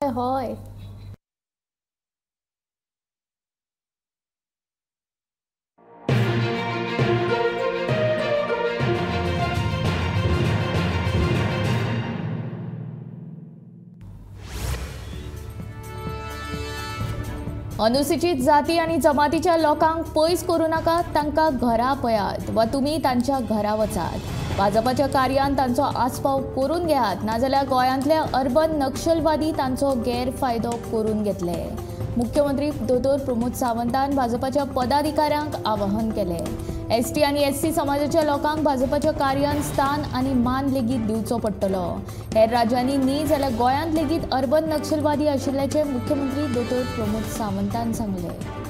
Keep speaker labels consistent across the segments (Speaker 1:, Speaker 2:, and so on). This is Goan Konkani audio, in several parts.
Speaker 1: हय. अनुसूचित जाती आनी जमातीच्या लोकांक पयस करूं नाकात, तांकां घरा पयात वा तुमी तांच्या घरा वचात. भाजपाच्या कार्यान तांचो आस्पाव करून घेयात, नाजाल्यार गोंयांतले अर्बन नक्षलवादी तांचो गैरफायदो करून घेतले. मुख्यमंत्री दोतोर प्रमोद सावंतान भाजपाच्या पदाधिकाऱ्यांक आवाहन केलें. एसटी आनी एससी समाजाच्या लोकांक भाजपाच्या कार्यान स्थान आनी मान लेगीत दिवचो पडटलो. हेर राज्यांनी न्ही जाल्यार गोंयांत लेगीत अर्बन नक्षलवादी आशिल्ल्याचें मुख्यमंत्री दोतोर प्रमोद सावंतान सांगलें.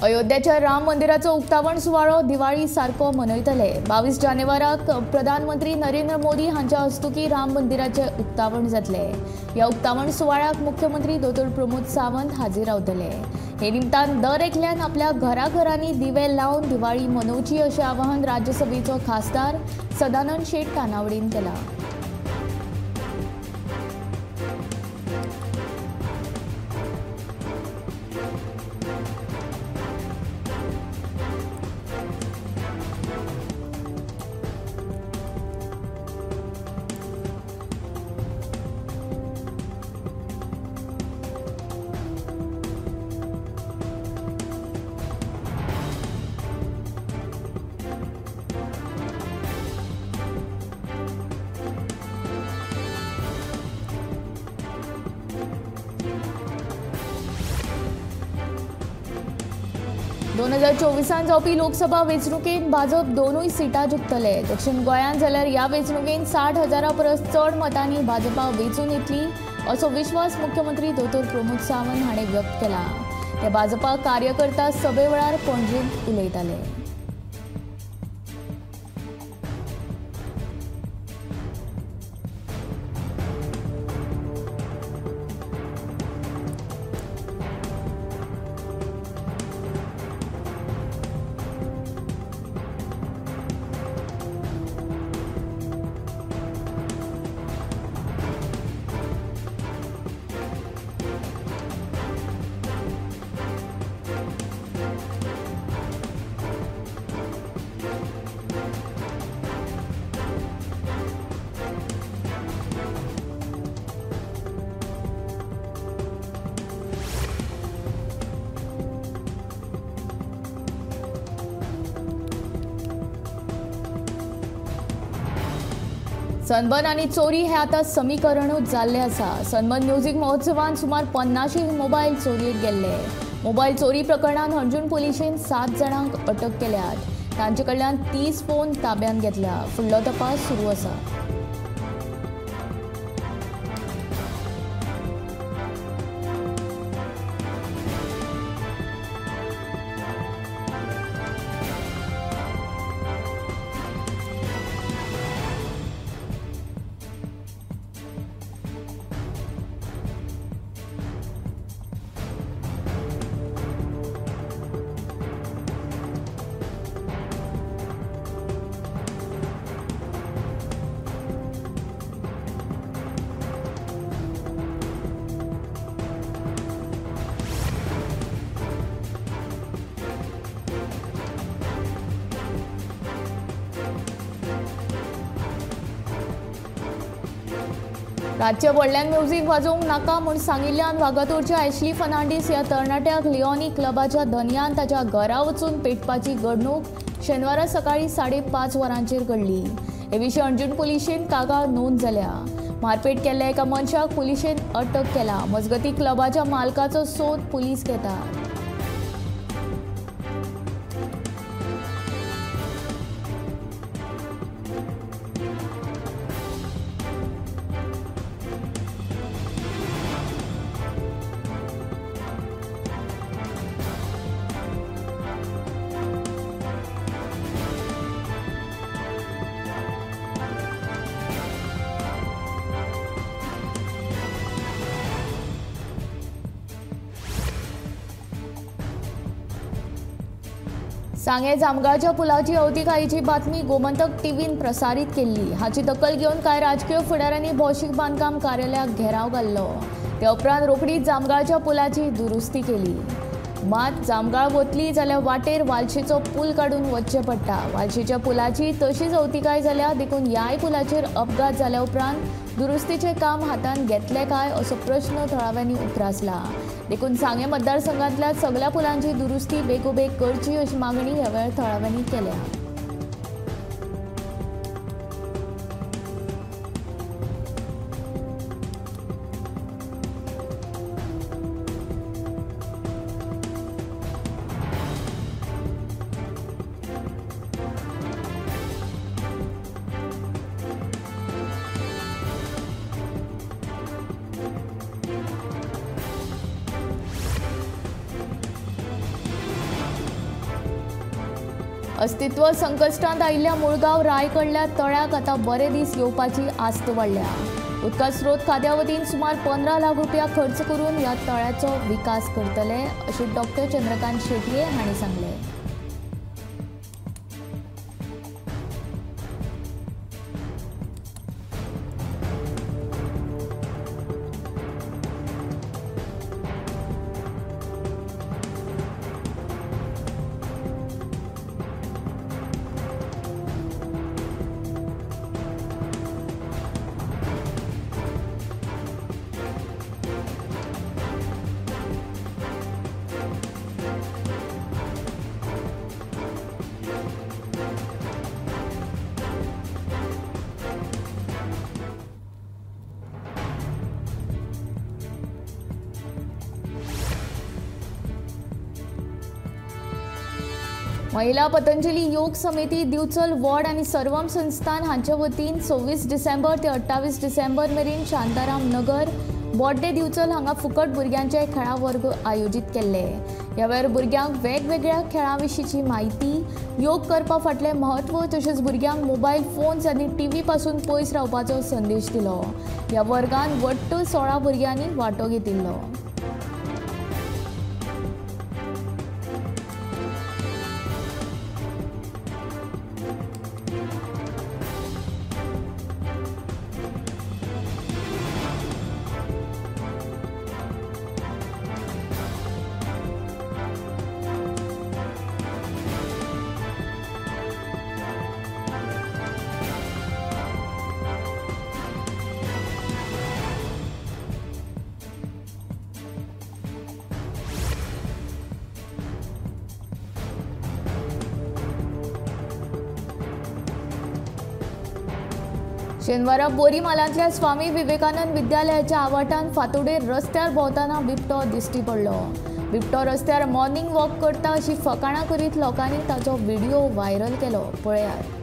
Speaker 1: अयोध्याच्या राम मंदिराचो उक्तावण सुवाळो दिवाळी सारको मनयतले. 22 जानेवाराक प्रधानमंत्री नरेंद्र मोदी हांच्या हस्तुकी राम मंदिराचें उक्तावण जातलें. ह्या उक्तावण सुवाळ्याक मुख्यमंत्री दोतोर प्रमोद सावंत हाजीर रावतले. हे निमतान दर एकल्यान आपल्या घराघरांनी दिवे लावन दिवाळी मनोवची अशें आवाहन राज्यसभेचो खासदार सदानंद शेट तानावडीन केलां. दोन 2024 जावपी लोकसभा वेंचणुकेंत भाजप दोनूय सिटां जिखतले. दक्षिण गोंयांत जाल्यार ह्या वेंचणुकेंत 60,000 परस चड मतांनी भाजपा वेंचून येतली असो विश्वास मुख्यमंत्री दोतोर प्रमोद सावंत हाणें व्यक्त केला. ते भाजपा कार्यकर्ता सभे वेळार पणजेंत उलयताले. सनबर्न आनी चोरी हे आतां समीकरणूच जाल्लें आसा. सनबर्न म्युझिक महोत्सवान सुमार 50 मोबायल चोरयेक गेल्ले. मोबायल चोरी प्रकरणांत हणजूण पुलिशेन 7 जाणांक अटक केल्यात. तांचे कडल्यान 30 फोन ताब्यांत घेतल्या. फुडलो तपास सुरू आसा. रातच्या व्हडल्यान म्युझिक वाजोवंक नाका म्हूण सांगिल्ल्यान वागातोरच्या एशली फर्नांडीस ह्या तरणाट्याक लिओनी क्लबाच्या धनयान ताच्या घरा वचून पेटपाची घडणूक शेनवारा सकाळीं 5:30 वरांचेर घडली. हे विशीं हणजूण पुलिशेन कागाळ नोंद जाल्या. मारपेट केल्ल्या एका मनशाक पुलिशेन अटक केला. मजगतीं क्लबाच्या मालकाचो सोद पुलीस घेतात. सांगें जामगाळच्या पुलाची अवतिकायेची बातमी गोमंतक टीव्हीन प्रसारीत केल्ली. हाची दखल घेवन कांय राजकीय फुडाऱ्यांनी भौशीक बांदकाम कार्यालयाक घेराव घाल्लो. ते उपरांत रोखडीच जामगाळच्या पुलाची दुरुस्ती केली. मात जामगाळ वतली जाल्यार वाटेर वालशेचो पूल काडून वचचें पडटा. वालशेच्या पुलाची तशीच अवतिकाय जाल्या देखून ह्याय पुलाचेर अपघात जाल्या उपरांत दुरुस्तीचें काम हातांत घेतलें काय असो प्रश्न थळाव्यांनी उप्रासला. देखून सांगें मतदारसंघांतल्या सगळ्या पुलांची दुरुस्ती बेगोबेग करची अशी मागणी ह्या वेळार थळाव्यांनी केल्या. अस्तित्व संकश्टांत आयिल्ल्या मुळगांव रायकडल्या तळ्याक आतां बरे दीस येवपाची आस्त वाडल्या. उदका स्रोत खात्या वतीन सुमार 15 लाख रुपया खर्च करून ह्या तळ्याचो विकास करतले अशें डॉक्टर चंद्रकांत शेटये हांणी सांगलें. महिला पतंजली योग समिती दिवचल वॉर्ड आनी सर्वम संस्थान हांचे वतीन 26 डिसेंबर ते 28 डिसेंबर मेरेन शांताराम नगर बोड्डे दिवचल हांगा फुकट भुरग्यांचे खेळां वर्ग आयोजीत केल्ले. ह्या वेळार भुरग्यांक वेगवेगळ्या खेळां विशींची म्हायती, योग करपा फाटलें म्हत्व तशेंच भुरग्यांक मोबायल फोन्स आनी टीव्ही पासून पयस रावपाचो संदेश दिलो. ह्या वर्गान वट्ट 16 भुरग्यांनी वांटो घेतिल्लो. शेनवारा बोरी म्हालांतल्या स्वामी विवेकानंद विद्यालयाच्या आवाठान फातोडेर रस्त्यार भोंवतना बिबटो दिश्टी पडलो. बिबटो रस्त्यार मॉर्निंग वॉक करता अशी फकाणां करीत लोकांनी ताचो व्हिडिओ व्हायरल केलो. पळयात.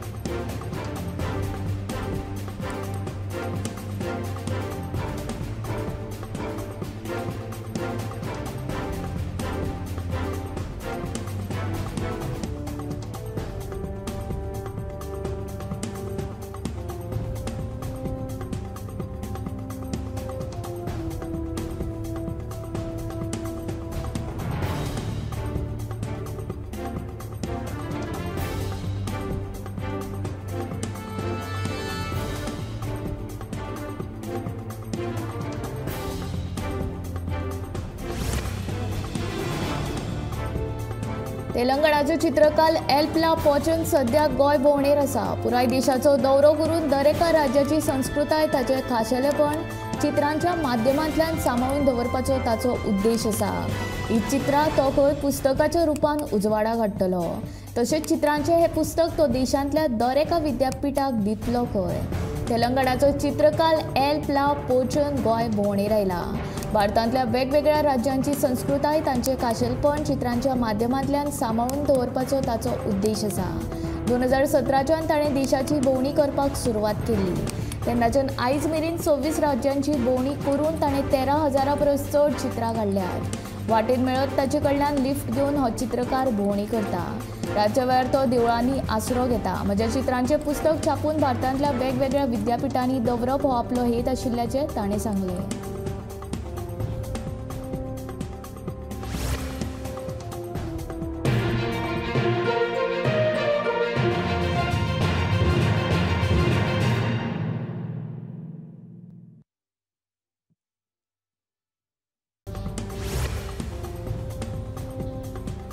Speaker 1: तेलंगणाचो चित्रकार एल्पला पोचन सध्या गोंय भोंवडेर आसा. पुराय देशाचो दौरो करून दरेका राज्याची संस्कृताय, ताचें खाशेलेपण चित्रांच्या माध्यमांतल्यान सांबाळून दवरपाचो ताचो उद्देश आसा. ही चित्रां तो खंय पुस्तकाच्या रुपान उजवाडाक हाडटलो. तशेंच चित्रांचें हें पुस्तक तो देशांतल्या दरेका विद्यापिठाक दितलो खंय. तेलंगणाचो चित्रकार एल्पला पोचन गोंय भोंवडेर आयला. भारतांतल्या वेगवेगळ्या राज्यांची संस्कृताय, तांचें खाशेलपण चित्रांच्या माध्यमांतल्यान सांबाळून दवरपाचो ताचो उद्देश आसा. 2017च्यान ताणें देशाची भोंवडी करपाक सुरवात केल्ली. तेन्नाच्यान आयज मेरेन 26 राज्यांची भोंवडी करून ताणें 13,000 परस चड चित्रां काडल्यात. वाटेर मेळत ताचे कडल्यान लिफ्ट घेवन हो चित्रकार भोंवडी करता. रातच्या वेळार तो देवळांनी आसरो घेता. म्हज्या चित्रांचें पुस्तक छापून भारतांतल्या वेगवेगळ्या विद्यापिठांनी दवरप हो आपलो हेत आशिल्ल्याचें ताणें सांगलें.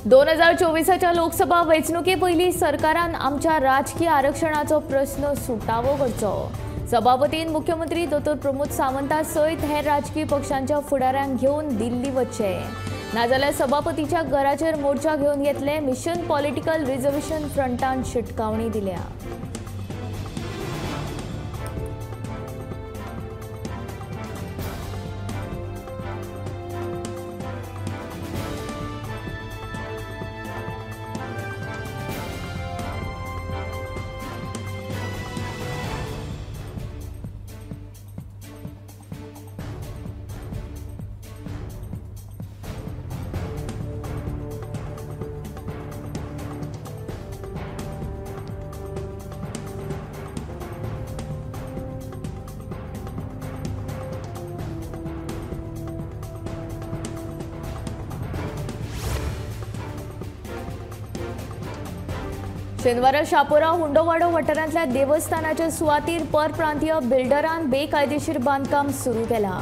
Speaker 1: 2024च्या लोकसभा वेंचणुके पयलीं सरकारान आमच्या राजकीय आरक्षणाचो प्रस्न सुटावो करचो। सभापतीन मुख्यमंत्री दोतोर प्रमोद सावंता सयत हेर राजकीय पक्षांच्या फुडाऱ्यांक घेवन दिल्ली वचचें, नाजाल्यार सभापतीच्या घराचेर मोर्चा घेवन येतले। मिशन पॉलिटिकल रिझर्वेशन फ्रंटान शिटकावणी दिल्या। शेनवारा शापोरा हुंडोवाडो वाठारांतल्या देवस्थानाच्या सुवातीर परप्रांतीय बिल्डरान बेकायदेशीर बांदकाम सुरू केलां।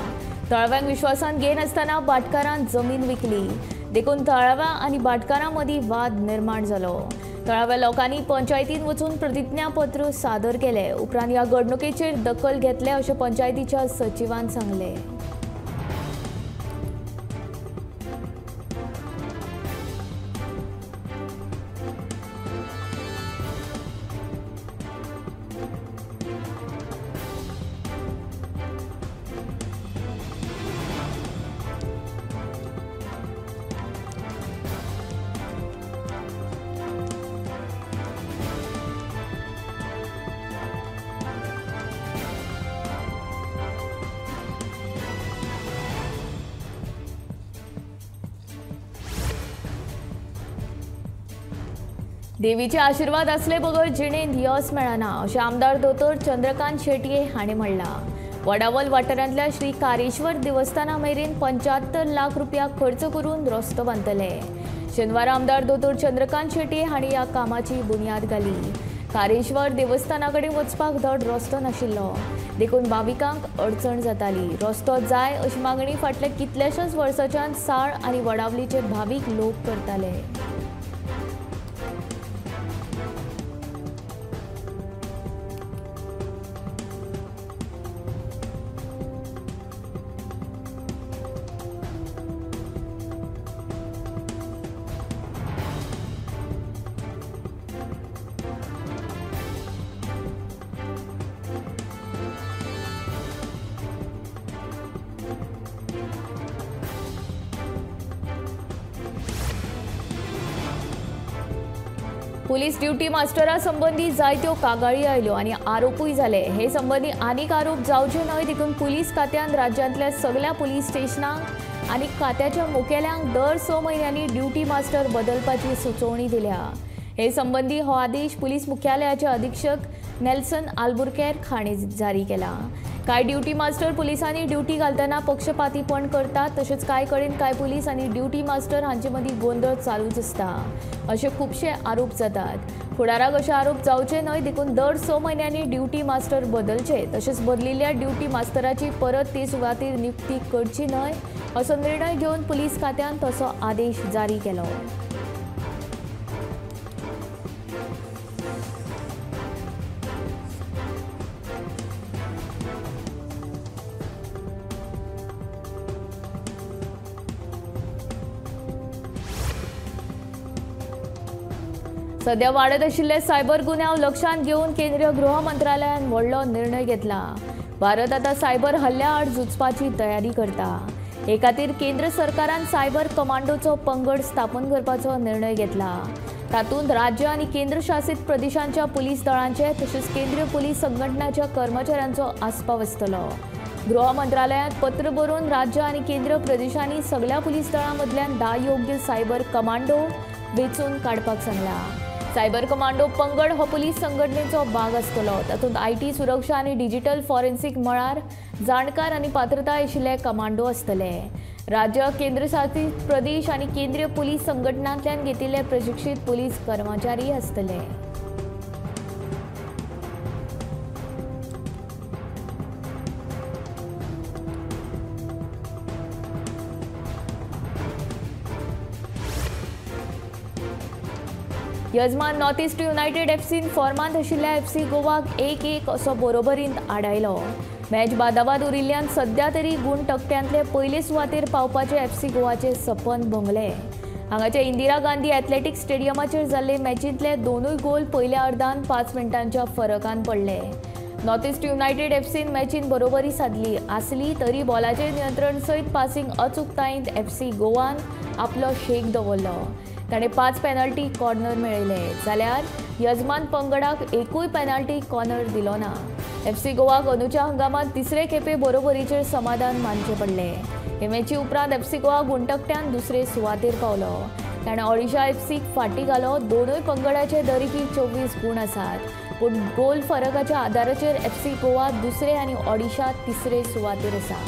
Speaker 1: थळाव्यांक विश्वासान घेनासतना भाटकारान जमीन विकली, देखून थळाव्या आनी भाटकारां मदीं वाद निर्माण जालो। थळाव्या लोकांनी पंचायतीन वचून प्रतिज्ञापत्र सादर केलें। उपरांत ह्या घडणुकेचेर दखल घेतले अशें पंचायतीच्या सचिवान सांगलें। देवीचे आशीर्वाद असले बगर जिणेंत यश मेळना अशें आमदार दोतोर चंद्रकांत शेटये हांणी म्हणलां। वडावल वाठारांतल्या श्री कारेश्वर देवस्थाना मेरेन 75 लाख रुपया खर्च करून रस्तो बांदतले। शेनवारा आमदार दोतोर चंद्रकांत शेटये हांणी ह्या कामाची बुन्याद घाली। कारेश्वर देवस्थाना कडेन वचपाक धड रस्तो नाशिल्लो, देखून भाविकांक अडचण जाताली। रस्तो जाय अशी मागणी फाटल्या कितल्याशाच वर्सांच्यान साळ आनी वडावलीचे भावीक लोक करताले। पुलीस ड्युटी मास्टरा संबंधी जायत्यो कागाळी आयल्यो आनी आरोपूय जाले। हे संबंधी आनीक आरोप जावचे न्हय देखून पुलीस खात्यान राज्यांतल्या सगळ्या पुलीस स्टेशनांक आनी खात्याच्या मुखेल्यांक दर 6 म्हयन्यांनी ड्युटी मास्टर बदलपाची सुचोवणी दिल्या। हे संबंधी हो आदेश पुलीस मुख्यालयाचे अधीक्षक नेल्सन आल्बुर्केर्क हांणी जारी केला। कांय ड्युटी मास्टर पुलिसांनी ड्युटी घालतना पक्षपातीपण करतात, तशेंच कांय कडेन कांय पुलीस आनी ड्युटी मास्टर हांचे मदीं गोंदळ चालूच आसता अशे खुबशे आरोप जातात। फुडाराक अशे आरोप जावचे न्हय देखून दर 6 म्हयन्यांनी ड्युटी मास्टर बदलचे, तशेंच बदलिल्ल्या ड्युटी मास्टराची परत ते सुवातेर नियुक्ती करची न्हय असो निर्णय घेवन पुलीस खात्यान तसो आदेश जारी केलो। सध्या वाडत आशिल्ले सायबर गुन्यांव लक्षांत घेवन केंद्रीय गृह मंत्रालयान व्हडलो निर्णय घेतला। भारत आतां सायबर हल्ल्या आड झुजपाची तयारी करता। हे खातीर केंद्र सरकारान सायबर कमांडोचो पंगड स्थापन करपाचो निर्णय घेतला। तातूंत राज्य आनी केंद्रशासीत प्रदेशांच्या पुलीस दळांचे तशेंच केंद्रीय पुलीस संघटनाच्या कर्मचाऱ्यांचो आस्पाव आसतलो। गृह मंत्रालयांत पत्र बरोवन राज्य आनी केंद्र प्रदेशांनी सगळ्या पुलीस दळां मदल्यान 10 योग्य सायबर कमांडो वेंचून काडपाक सांगलां। सायबर कमांडो पंगड हो पुलीस संघटनेचो भाग आसतलो। तातूंत IT सुरक्षा आनी डिजिटल फॉरेन्सिक मळार जाणकार आनी पात्रताय आशिल्ले कमांडो आसतले। राज्य, केंद्रशासीत प्रदेश आनी केंद्रीय पुलीस संघटनांतल्यान घेतिल्ले प्रशिक्षीत पुलीस कर्मचारी आसतले। यजमान नॉर्थ ईस्ट युनायटेड एफसीन फॉर्मांत आशिल्ल्या एफसी गोवाक 1-1 असो बरोबरींत आडायलो. मॅच बादाबाद उरिल्ल्यान सध्या तरी गुण तकट्यांतले पयले सुवातेर पावपाचे एफसी गोवाचे सपन भंगले. हांगाच्या इंदिरा गांधी एथलेटिक्स स्टेडियमाचेर जाल्ले मॅचींतले दोनूय गोल पयल्या अर्दान 5 मिनटांच्या फरकान पडले. नॉर्थ ईस्ट युनायटेड एफसीन मॅचीन बरोबरी सादली आसली तरी बॉलाचेर नियंत्रण सयत पासिंग अचूकतायेंत एफसी गोवान आपलो शेक दवरलो. ताणें 5 पेनल्टी कॉर्नर मेळयले जाल्यार यजमान पंगडाक एकूय पेनल्टी कॉर्नर दिलो ना. एफसी गोवाक अंदूच्या हंगामांत तिसरे खेपे बरोबरीचेर समाधान मानचें पडलें. हे मॅची उपरांत एफसी गोवा गुणतकट्यान दुसरे सुवातेर पावलो. ताणें ओडिशा एफसीक फाटीं घालो. दोनूय पंगडाचे दरेकी 24 गूण आसात, पूण गोल फरकाच्या आदाराचेर एफसी गोवा दुसरे आनी ओडिशा तिसरे सुवातेर आसा.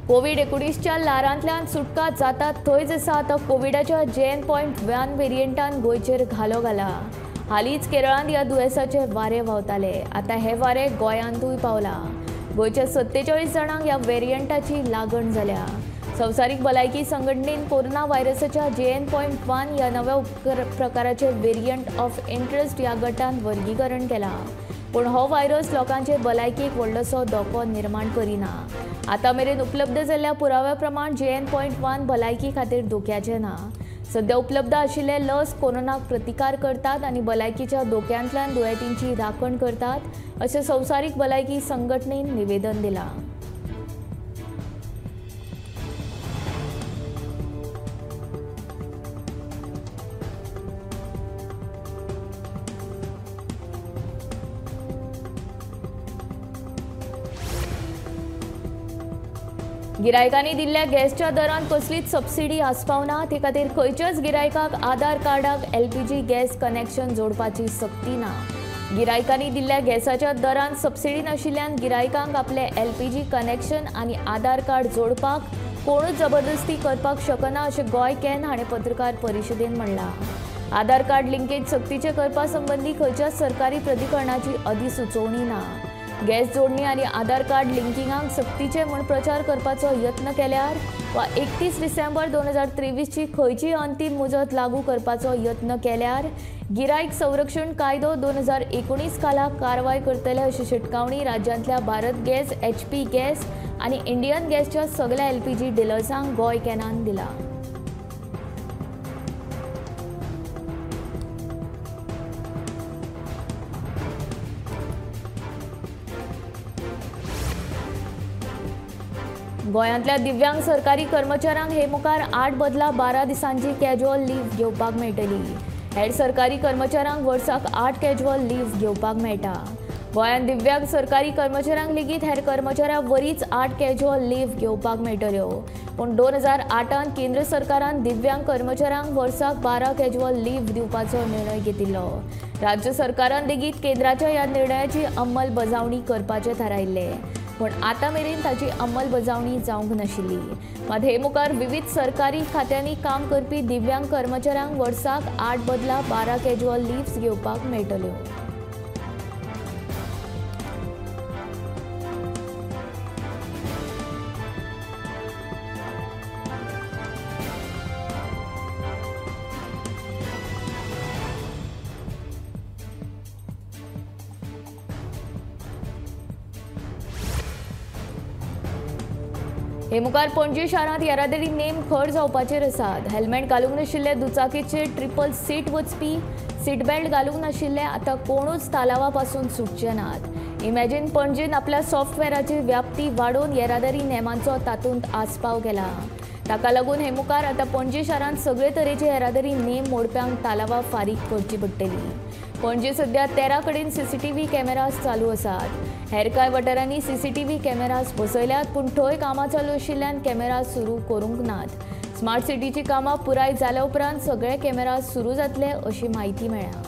Speaker 1: कोवीड-19च्या ल्हारांतल्यान सुटका जाता थंयच आसा. आतां कोविडाच्या JN.1 वेरियंटान गोंयचेर घालो घाला. हालींच केरळांत ह्या दुयेंसाचे वारे व्हांवताले, आतां हे वारे गोंयांतूय पावला. गोंयच्या 47 जाणांक ह्या वेरियंटाची लागण जाल्या. संवसारीक भलायकी संघटनेन कोरोना व्हायरसाच्या JN.1 ह्या नव्या प्रकाराचे वेरियंट ऑफ इंट्रस्ट ह्या गटांत वर्गीकरण केलां. पूण हो व्हायरस लोकांचे भलायकेक व्हडलोसो धोको निर्माण करिना. आतां मेरेन उपलब्ध जाल्ल्या पुराव्या प्रमाण JN.1 भलायकी खातीर धोक्याचें ना. सध्या उपलब्ध आशिल्ले लस कोरोनाक प्रतिकार करतात आनी भलायकीच्या धोक्यांतल्यान दुयेंतींची राखण करतात अशें संवसारीक भलायकी संघटनेन निवेदन दिलां. गिरायकांनी दिल्ल्या गॅसच्या दरांत कसलीच सबसिडी आस्पावना. ते खातीर खंयच्याच गिरायकाक आधार कार्डाक एलपीजी गॅस कनेक्शन जोडपाची सक्ती ना. गिरायकांनी दिल्ल्या गॅसाच्या दरांत सबसिडी नाशिल्ल्यान गिरायकांक आपले एलपीजी कनेक्शन आनी आधार कार्ड जोडपाक कोणूच जबरदस्ती करपाक शकना अशें गोंय can हाणें पत्रकार परिशदेन म्हणलां. आधार कार्ड लिंकेज सक्तीचें करपा संबंदी खंयच्याच सरकारी प्राधिकरणाची अधिसुचोवणी ना. गॅस जोडणी आनी आधार कार्ड लिंकिंगाक सक्तीचे म्हूण प्रचार करपाचो यत्न केल्यार वा 31 डिसेंबर 2023ची खंयचीय अंतीम मुजत लागू करपाचो यत्न केल्यार गिरायक संरक्षण कायदो 2019 खाला कारवाय करतले अशी शिटकावणी राज्यांतल्या भारत गॅस, HP gas आनी इंडियन गॅसच्या सगळ्या एलपीजी डिलर्सांक गोंय कॅनान दिला. गोंयांतल्या दिव्यांग सरकारी कर्मचाऱ्यांक हे मुखार 8 बदला 12 दिसांची कॅज्युअल लीव घेवपाक मेळटली. हेर सरकारी कर्मचाऱ्यांक वर्साक 8 कॅज्युअल लीव घेवपाक मेळटा. गोंयांत दिव्यांग सरकारी कर्मचाऱ्यांक लेगीत हेर कर्मचाऱ्यां वरीच 8 कॅज्युअल लीव घेवपाक मेळटल्यो. पूण 2008 केंद्र सरकारान दिव्यांग कर्मचाऱ्यांक वर्साक 12 कॅज्युअल लीव दिवपाचो निर्णय घेतिल्लो. राज्य सरकारान लेगीत केंद्राच्या ह्या निर्णयाची अंमलबजावणी करपाचें थारायिल्लें, पूण आतां मेरेन ताची अंमलबजावणी जावंक नाशिल्ली. मात हे मुखार विविध सरकारी खात्यांनी काम करपी दिव्यांग कर्मचाऱ्यांक वर्साक 8 बदला 12 कॅज्युअल लिव्स घेवपाक मेळटल्यो. हे मुखार पणजी शारांत येरादारी नेम खर जावपाचेर आसात. हेल्मेट घालूंक नाशिल्ले दुचाकीचेर ट्रिपल सीट वचपी, सीट बेल्ट घालूंक नाशिल्ले आतां कोणूच तालावा पासून सुटचे नात. इमॅजिन पणजेन आपल्या सॉफ्टवॅराची व्याप्ती वाडोवन येरादारी नेमांचो तातूंत आस्पाव केला. ताका लागून हे मुखार आतां पणजी शारांत सगळे तरेचे येरादारी नेम मोडप्यांक तालावा फारीक करची पडटली. पणजे सध्या 13 कडेन सीसीटीव्ही कॅमेराज चालू आसात. हेर कांय वाठारांनी सीसीटीव्ही कॅमेराज बसयल्यात, पूण थंय कामां चालू आशिल्ल्यान कॅमेराज सुरू करूंक नात. स्मार्ट सिटीची कामां पुराय जाल्या उपरांत सगळे कॅमेराज सुरू जातले अशी म्हायती मेळ्ळ्या.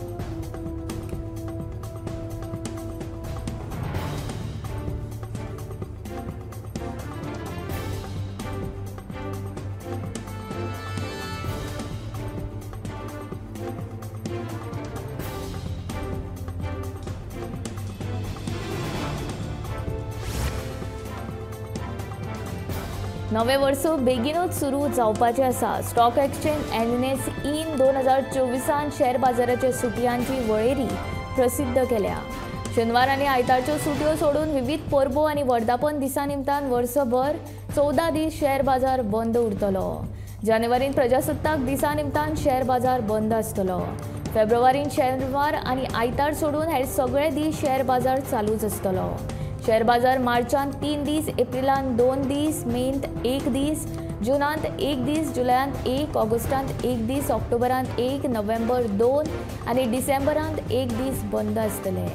Speaker 1: नवें वर्स बेगीनूच सुरू जावपाचें आसा। स्टॉक एक्सचेंज एनएसईन 2024 शेअर बाजाराच्या सुटयांची वळेरी प्रसिद्ध केल्या। शेनवार आनी आयतारच्यो सुटयो सोडून विविध परबो आनी वर्धापन दिसा निमतान वर्सभर 14 दीस शेअर बाजार बंद उरतलो। जानेवारीन प्रजासत्ताक दिसा निमतान शेअर बाजार बंद आसतलो। फेब्रुवारीन शेनवार आनी आयतार सोडून हेर सगळे दीस शेअर बाजार चालूच आसतलो। शेअर बाजार मार्चांत 3 दीस, एप्रिलांत 2 दीस, मेंत 1 दीस, जूनांत 1 दीस, जुलयांत 1, ऑगस्टांत 1 दीस, ऑक्टोबरांत 1, नोव्हेंबर 2 आनी डिसेंबरांत 1 दीस बंद आसतले।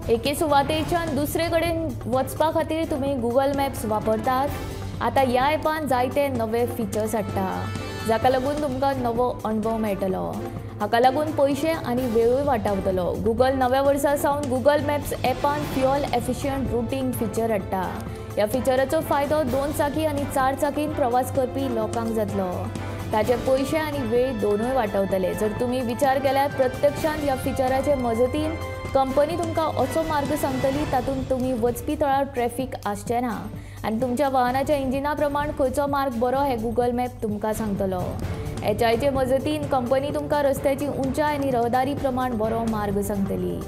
Speaker 1: एके सुवातेच्यान दुसरे कडेन वचपा खातीर तुमी गुगल मॅप्स वापरतात। आतां ह्या ॲपान जायते नवे फिचर्स हाडटा, जाका लागून तुमकां नवो अणभव मेळटलो। हाका लागून पयशे आनी वेळूय वाटावतलो। गुगल नव्या वर्सा सावन गुगल मॅप्स ॲपान फ्युअल एफिशियंट रुटींग फिचर हाडटा। ह्या फिचराचो फायदो 2 चाकी आनी 4 चाकीन प्रवास करपी लोकांक जातलो। ताचे पयशे आनी वेळ दोनूय वाटावतले। जर तुमी विचार केल्यार प्रत्यक्षांत ह्या फिचराचे मजतीन कंपनी तुमकां असो मार्ग सांगतली तातूंत तुमी वचपी थळार ट्रॅफिक आसचें ना आनी तुमच्या वाहनाच्या इंजिना प्रमाण खंयचो मार्ग बरो हे गुगल मॅप तुमकां सांगतलो। एचआयचे मजतीन कंपनी तुमकां रस्त्याची उंचाय आनी रहदारी प्रमाण बरो मार्ग सांगतली।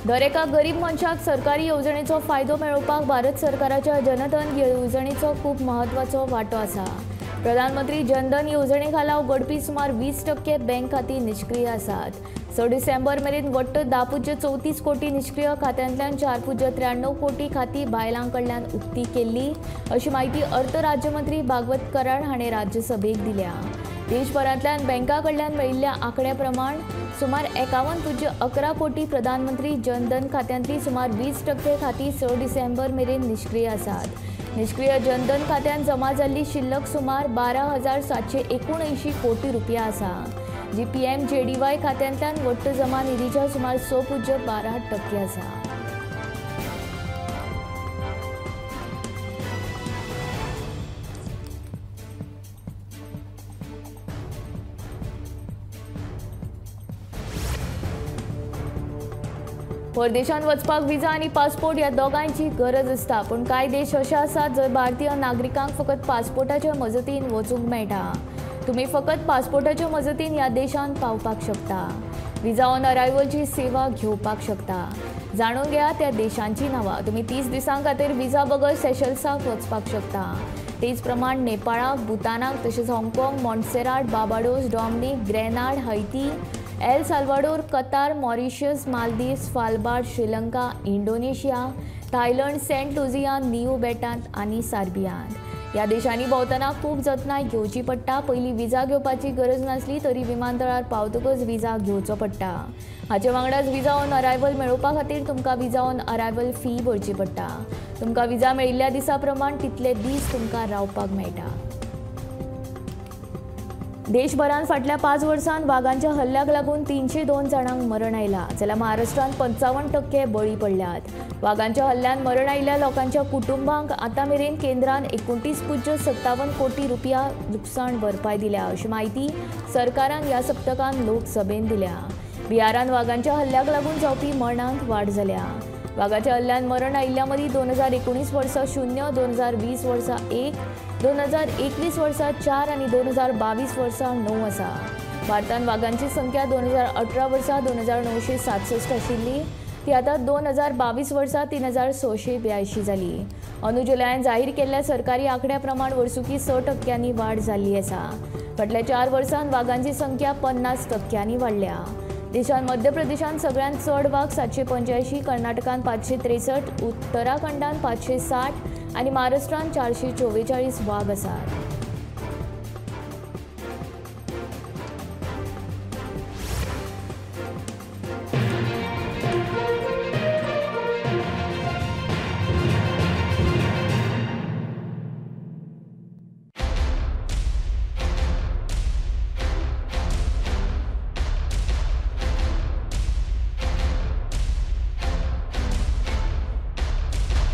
Speaker 1: दरेका गरीब मनशाक सरकारी येवजणेचो फायदो मेळोवपाक भारत सरकाराच्या जनधन येवजणेचो खूब म्हत्वाचो वांटो आसा। प्रधानमंत्री जनधन येवजणे खाला उगडपी सुमार 20% बँक खातीं निश्क्रीय आसात। 6 डिसेंबर मेरेन वट्ट 10.34 कोटी निश्क्रीय खात्यांतल्यान 4.93 कोटी खातीं बायलां कडल्यान उक्ती केल्ली अशी म्हायती अर्थ राज्यमंत्री भागवत कराड हाणें राज्यसभेक दिल्या। देशभरांतल्यान बँकां कडल्यान मेळिल्ल्या आंकड्या प्रमाण सुमार 51.11 कोटी प्रधानमंत्री जनधन खात्यांतली सुमार 20% खातीं 6 डिसेंबर मेरेन निश्क्रीय आसात। निश्क्रीय जनधन खात्यांत जमा जाल्ली शिल्लक सुमार 12,779 कोटी रुपया आसा, जी PMJDY खात्यांतल्यान वट्ट जमा निधीच्या सुमार 6.12% आसा। परदेशांत वचपाक विजा आनी पासपोर्ट ह्या दोगांयची गरज आसता, पूण कांय देश अशे आसात जंय भारतीय नागरिकांक फकत पासपोर्टाच्या मजतीन वचूंक मेळटा। तुमी फकत पासपोर्टाच्या मजतीन ह्या देशांत पावपाक शकता। विजा ऑन अरायवलची सेवा घेवपाक शकता। जाणून घेया त्या देशांची नांवां। तुमी 30 दिसां खातीर विजा बगर सेशल्साक वचपाक शकता। तेच प्रमाण नेपाळाक, भूतानाक, तशेंच हाँगकाँग, Montserrat, Barbados, Dominica, Grenada, Haiti, El Salvador, Qatar, Mauritius, Maldives, Svalbard, Sri Lanka, Indonesia, Thailand, Saint Lucia, Niue बेटांत आनी सार्बियांत। ह्या देशांनी भोंवतना खूब जतनाय घेवची पडटा। पयलीं विजा घेवपाची गरज नासली तरी विमानतळार पावतकच विजा घेवचो पडटा। हाचे वांगडाच विजा ऑन अरायवल मेळोवपा खातीर तुमकां विजा ऑन अरायवल फी भरची पडटा। तुमकां विजा मेळिल्ल्या दिसा प्रमाण तितले दीस तुमकां रावपाक मेळटा। देशभरांत फाटल्या 5 वर्सांत वागांच्या हल्ल्याक लागून 302 जाणांक मरण आयलां, जाल्यार महाराष्ट्रांत 55% बळी पडल्यात। वागांच्या हल्ल्यांत मरण आयिल्ल्या लोकांच्या कुटुंबांक आतां मेरेन केंद्रान 29.57 कोटी रुपया लुकसाण भरपाय दिल्या अशी म्हायती सरकारान ह्या सप्तकांत लोकसभेन दिल्या। बिहारांत वागांच्या हल्ल्याक लागून जावपी मरणांत वाड जाल्या। वागाच्या हल्ल्यांत मरण आयिल्ल्या मदीं 2019 वर्सा 0, 2020 वर्सा 1, 2021 वर्सा 4 आनी 2022 वर्सा 9 आसा। भारतांत वागांची संख्या 2018 वर्सा 2967 आशिल्ली, ती आतां 2022 वर्सा 3682 जाली। अंदू जुलयान जाहीर केल्ल्या सरकारी आंकड्या प्रमाण वर्सुकी 6% वाड जाल्ली आसा। फाटल्या 4 वर्सांत वागांची संख्या 50% वाडल्या। देशांत मध्य प्रदेशांत सगळ्यांत चड वाग 785, कर्नाटकांत 563, उत्तराखंडांत 560 आनी महाराष्ट्रांत 444 वाग आसात।